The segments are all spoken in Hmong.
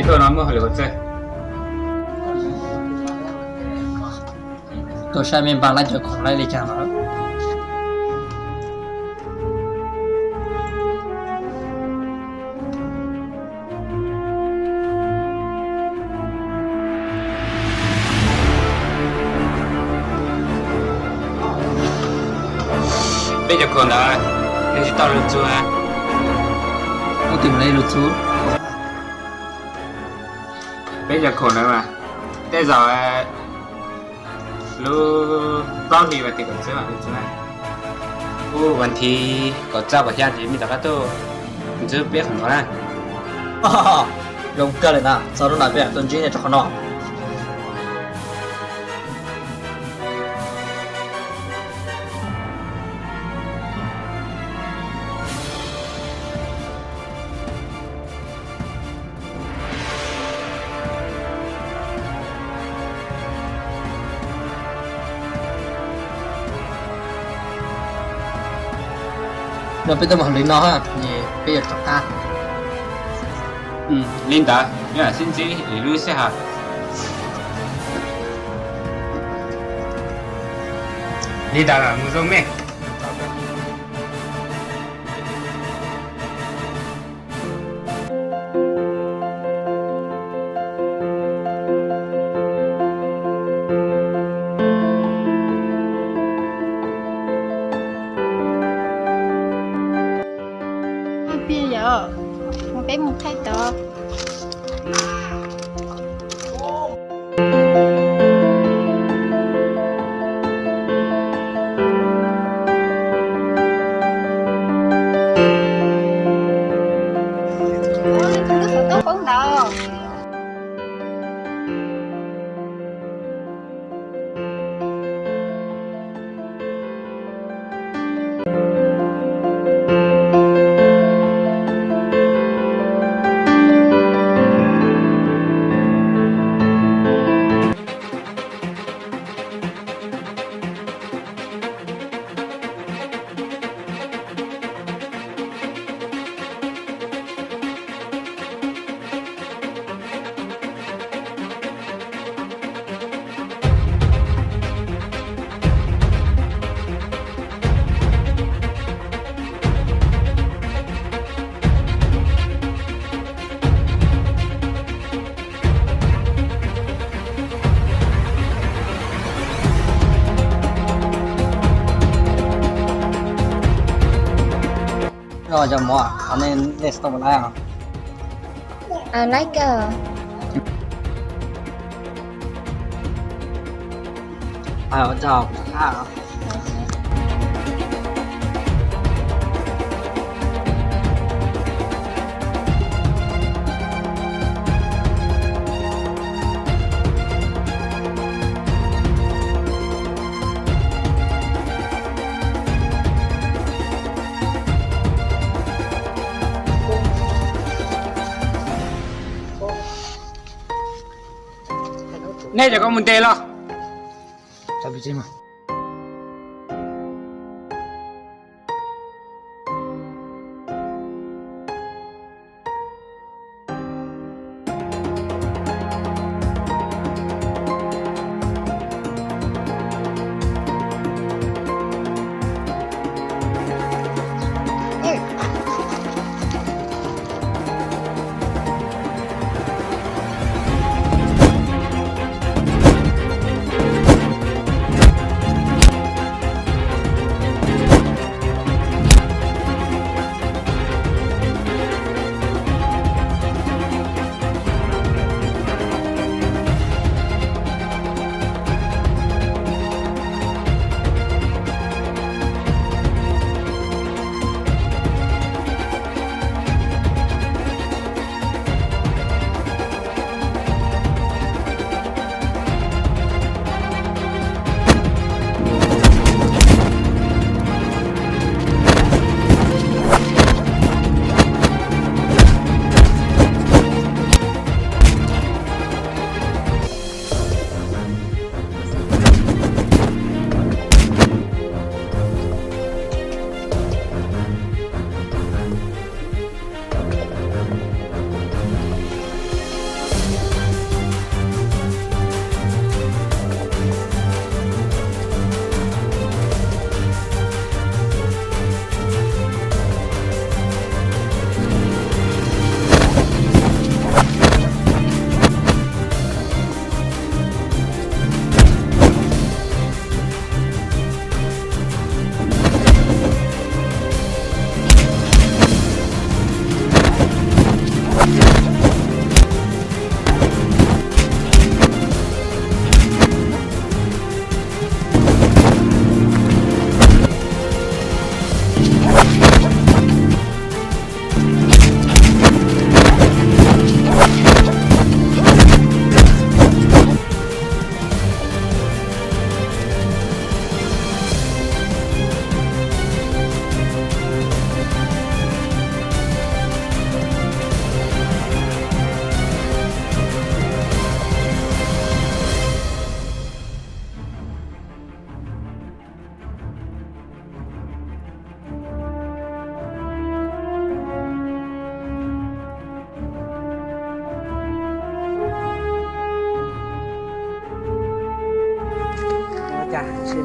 Tuaj no muaj hauj lwm ua txawj. Tuaj saib me npab lawv cov khoom lawv li cas lawm. Peb cov khoom ntawd nws tsis tau lug txug. Ua twg mam li lug txug? Peb cov khoom ntawd mas tej zaum lub plaub hlis vas thiv kaum txwb mam lug txug na. Ub, vas thiv kaum txaj kaum xya ces mej rov qab tuaj ntxub peb khoom ntawd na. Zoo kawg li na, txog lub ntawd peb mam tuaj ntsib nej rau qhov no. No peb tuaj mus hauj lwm no, peb yuav rov qab. Li ntawd, sib ntsib lwm lub sij hawm. Li ntawd mus zoo mej. Peb mus thaij tod. Lub xov tooj poob ntawd. Yog cov mov, nej, nej tsis tau laib os? Laib kawg. Nej cov koj mus ntes los.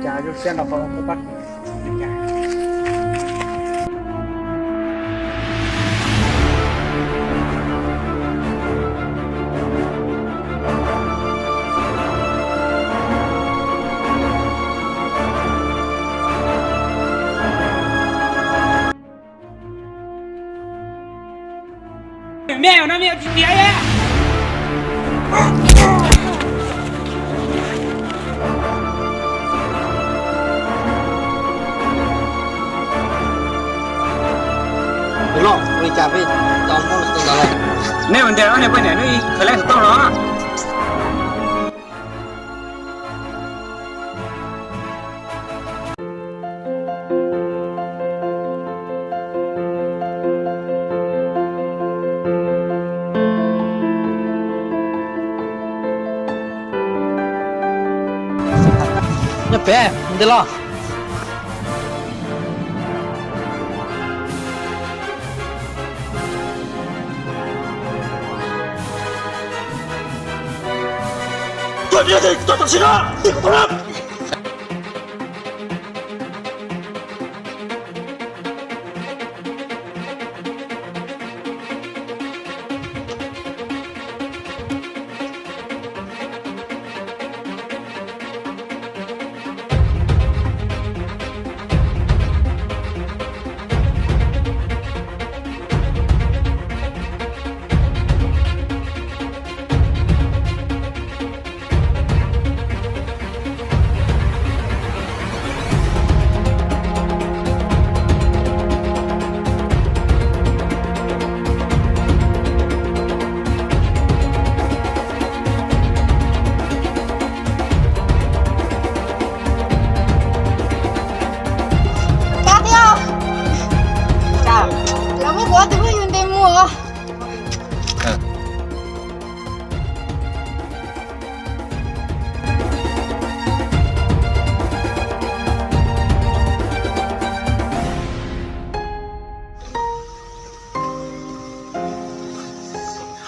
Cas zoo siab no qhov kuv pab. Mej no mej tsis tiav. Tus loj, ua li cas peb tau muab tus ntawd lawm? Nej ua ntej ob niag poj niam no ib qhov lej xov tooj los. Nyob pem nte los. Kab thiab. Los muab kuv ob tug phooj ywg ntes mus.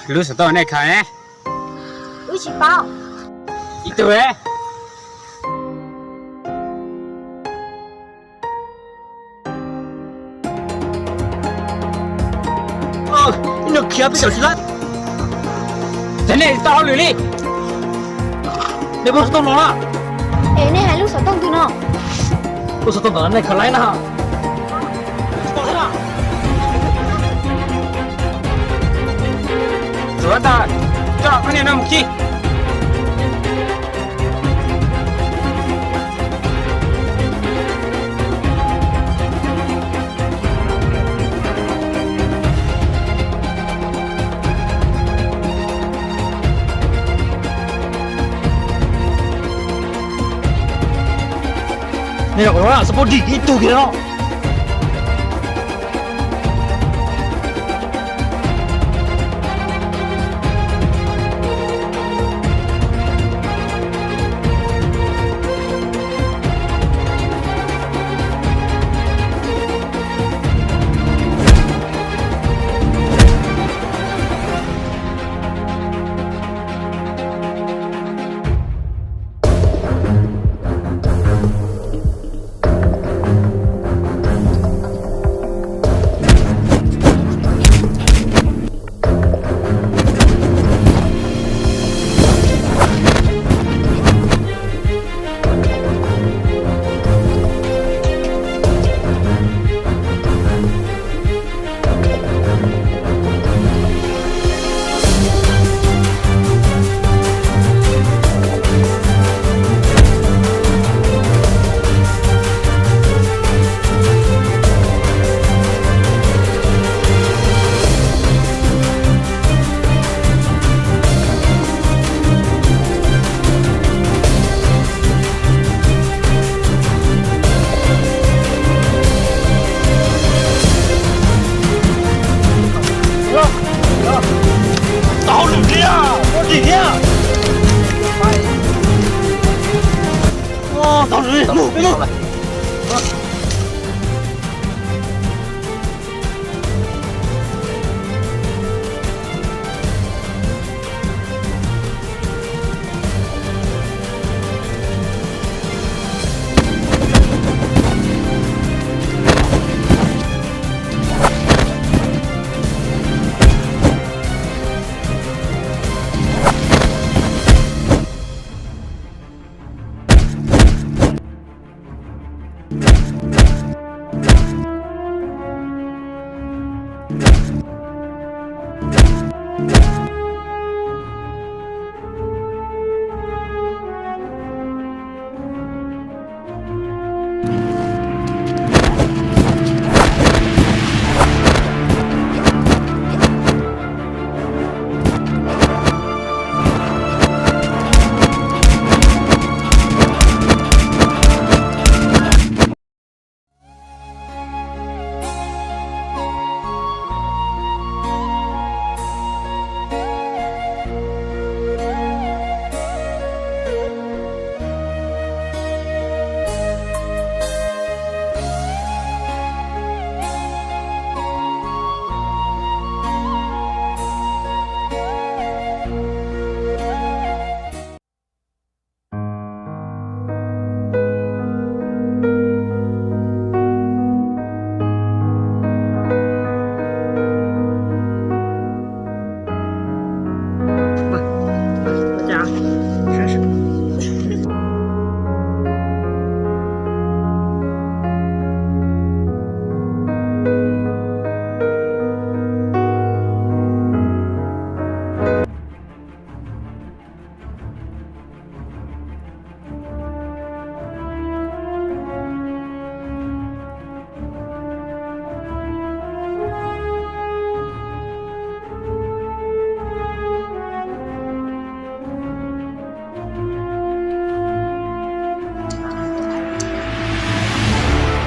Lub xov tooj nej khaws ne? Wb tsis paub. Ib tug. Ib nus khiav peb caug tsis lawm. Ces nej tau hauj lwm li. Nej muab xov tooj no na. Es nej hais lub xov tooj twg no? Lub xov tooj ntawd nej khaws laib na. Tsuav tag, coj ob niag no mus khi. Nej los xav pab dim ib tug kiag no.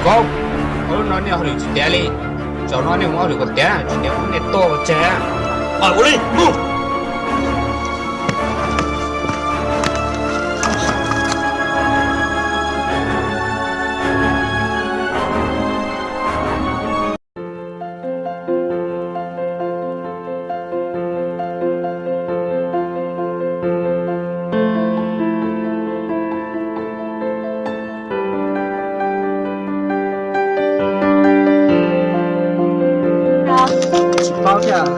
Koj, ua lub no nej hauj lwm tsis tiav li. Zaum no nej mus hauj lwm kom tiav, tsis tiav muab nej tua tseg. Ua li, mus. Tsis paub thiab.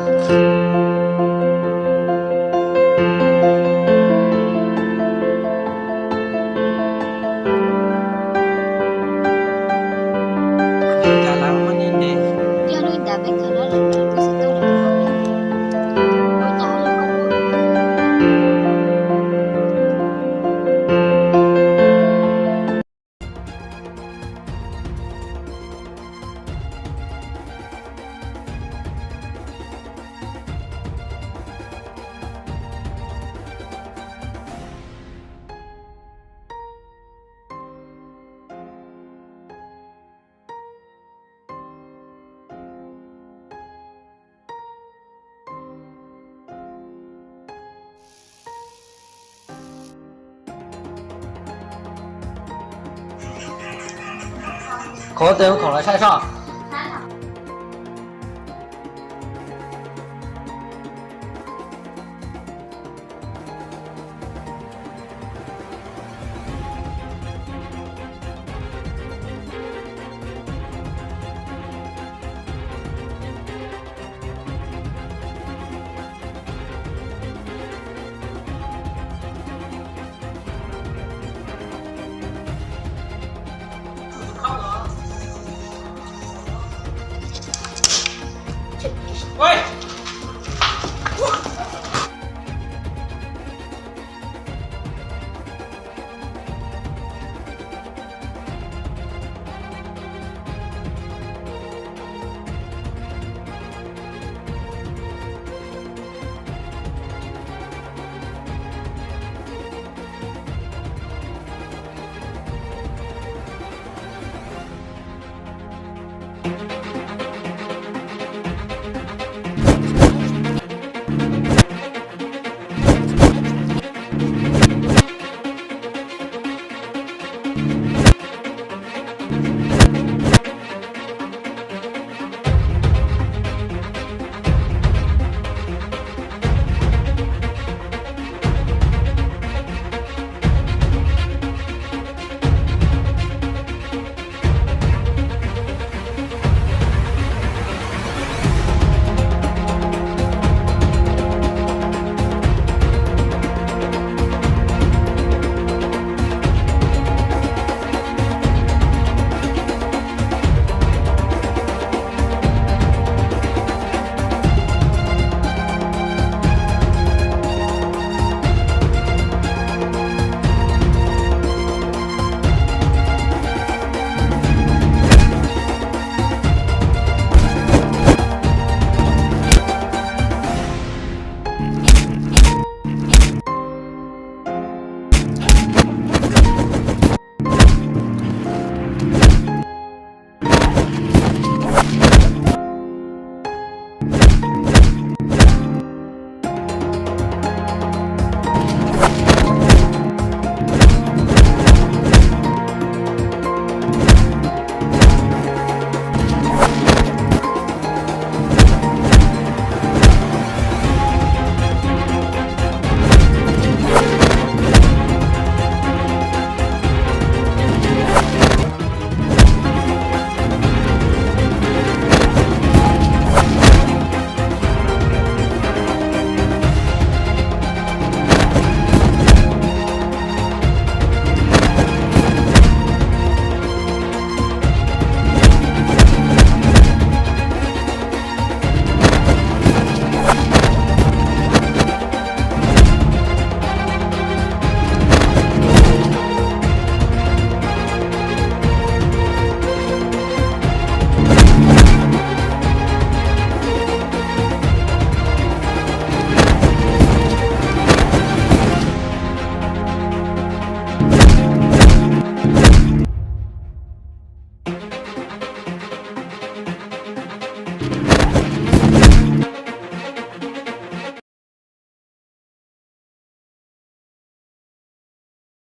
Khov tes hu khoom los saib soj.